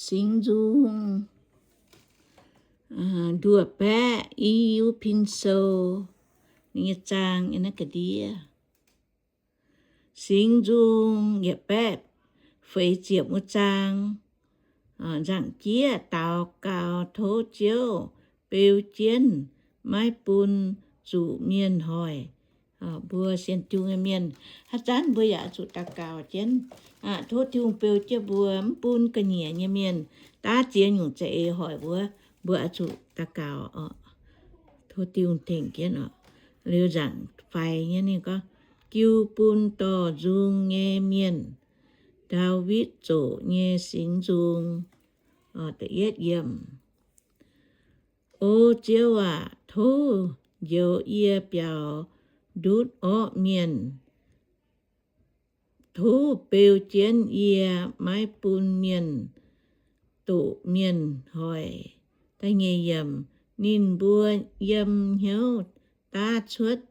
Singx Nzung nduoh baeqv i wuov pin sou nyei zaang naaiv ga'ndiev. Singx Nzung yietc baeqv feix ziepc wuov zaang. Nzangc-jieqv daux gaux tov Ziouv beu jienv maiv bun zuqc mienh hoic. Mbuo sienx Tin-Hungh nyei mienh, haaix zanc mbuo yaac zuqc daux gaux jienv, tov Tin-Hungh beu jienv mbuo, mv bun ga'nyiec nyei mienh daav ziex nyungc za'eix hoic mbuo, mbuo oix zuqc daux gaux oc. Tov Tin-Hungh tengx jienv oc. Liuz nzangc-faix nyei ninh gorngv, jiu bun dorh nzung nyei mienh, Ndaawitv zoqc nyei singx nzung. O Ziouv aac, tov njoux yie biaux ndutv orqv mienh. Tov beu jienv yie, maiv bun mienh doqc mienh hoic. Ninh mbuo yiem hnyouv daav cuotv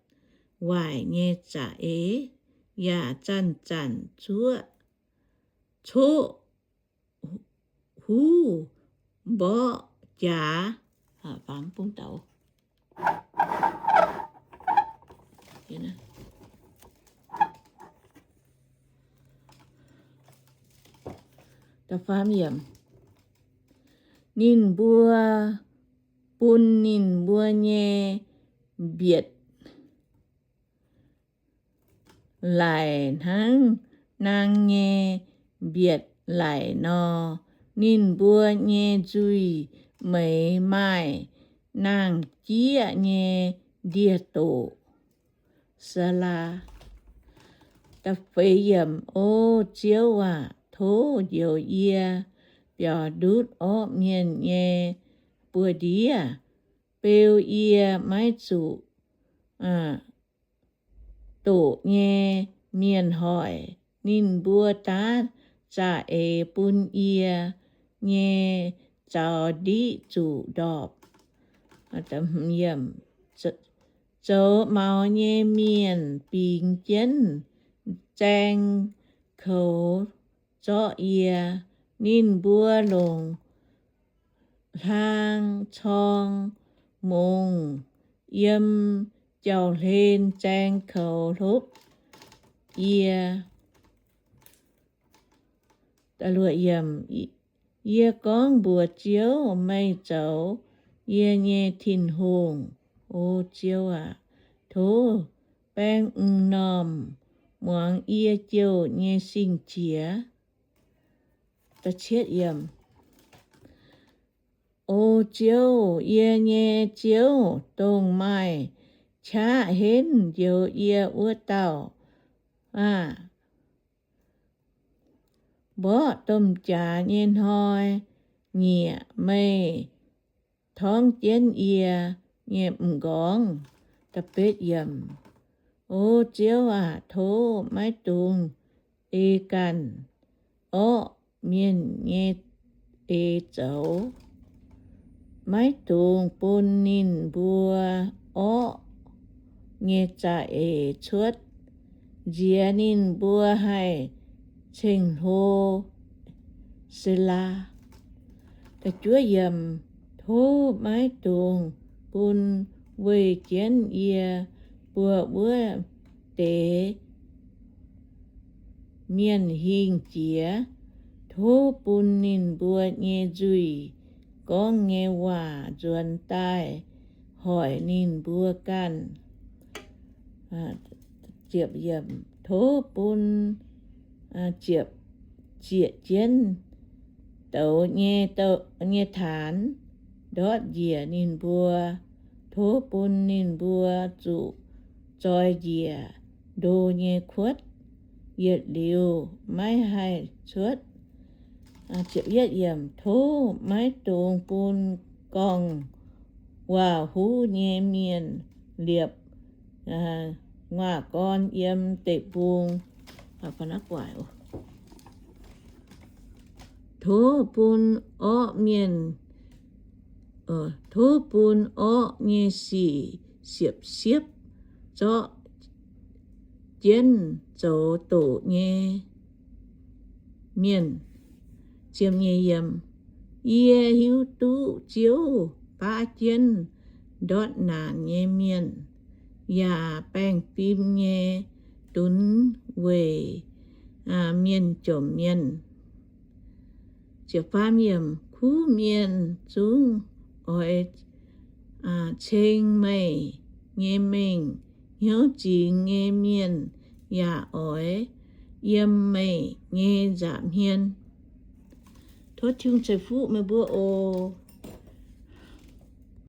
waaic nyei za'eix, yaac zanc-zanc zuoqv coqv huv mborqv jaax. Ninh mbuo bun ninh mbuo nyei mbietc laic hnangv naang nyei mbietc laic nor, ninh mbuo nyei nzuih meix maaih naang-jieqv nyei ndie-doqc. Sela. O Ziouv aac, tov njoux yie biaux ndutv orqv mienh nyei buoz-ndiev, beu yie maiv zuqc doqc nyei mienh hoic. Ninh mbuo daav za'eix bun yie nyei zaux ndiqv zuqc ndorpc. Zoux maux nyei mienh bingx jienv zaeng koux zorqv yie. Ninh mbuo longc hlang corng mongc yiem jauv-hlen zaeng koux hlopv yie. Yie gorngv mbuox Ziouv, meih zoux yie nyei Tin-Hungh. O Ziouv aac, tov baeng m'normh muangx yie jouh nyei sing-jiex. O Ziouv, yie nyei Ziouv, dongh maaih qaqv henv njoux yie wuov dauh aah! Mborqv domh jaax nyei hnoi-nyieqc meih torngv jienv yie nyei m'nqorngv. O Ziouv aac, tov maiv dungx ei ganh orqv mienh nyei eix zoux. Maiv dungx bun ninh mbuo orqv nyei za'eix cuotv nziex ninh mbuo haih ceng-hlo. Sela. Tov maiv dungx bun weih jienv yie mbuo wuov deix mienh hingh jiex. Tov bun ninh mbuo nyei nzuih gorngv nyei waac nzuonx daaih hoic ninh mbuo ganh. Tov bun zieqc jienv douz nyei taanx ndortv njiec ninh mbuo. Tov bun ninh mbuo zuqc zoi njiec ndo nyei kuotv, yietc liuz maiv haih cuotv. Tov maiv dungx bun gorngv waac-huv nyei mienh liepc nguaaz-gorn yiem deic-bung. Tov bun orqv mienh, tov bun orqv nyei sic siepv-siepv zorqv jienv zoux doqc nyei mienh. Ziemx nyei yiem. Yie hiuv duqv Ziouv baav jienv ndortv naanc nyei mienh, yaac baengh fim nyei dunx weic mienh jomc mienh. Kuv mienh zungv oix ceng meih nyei mengh, hnyouv zingx nyei mienh yaac oix yiem meih nyei nza'hmien. Tov Tin-Hungh ceix fuqv meih mbuo oc.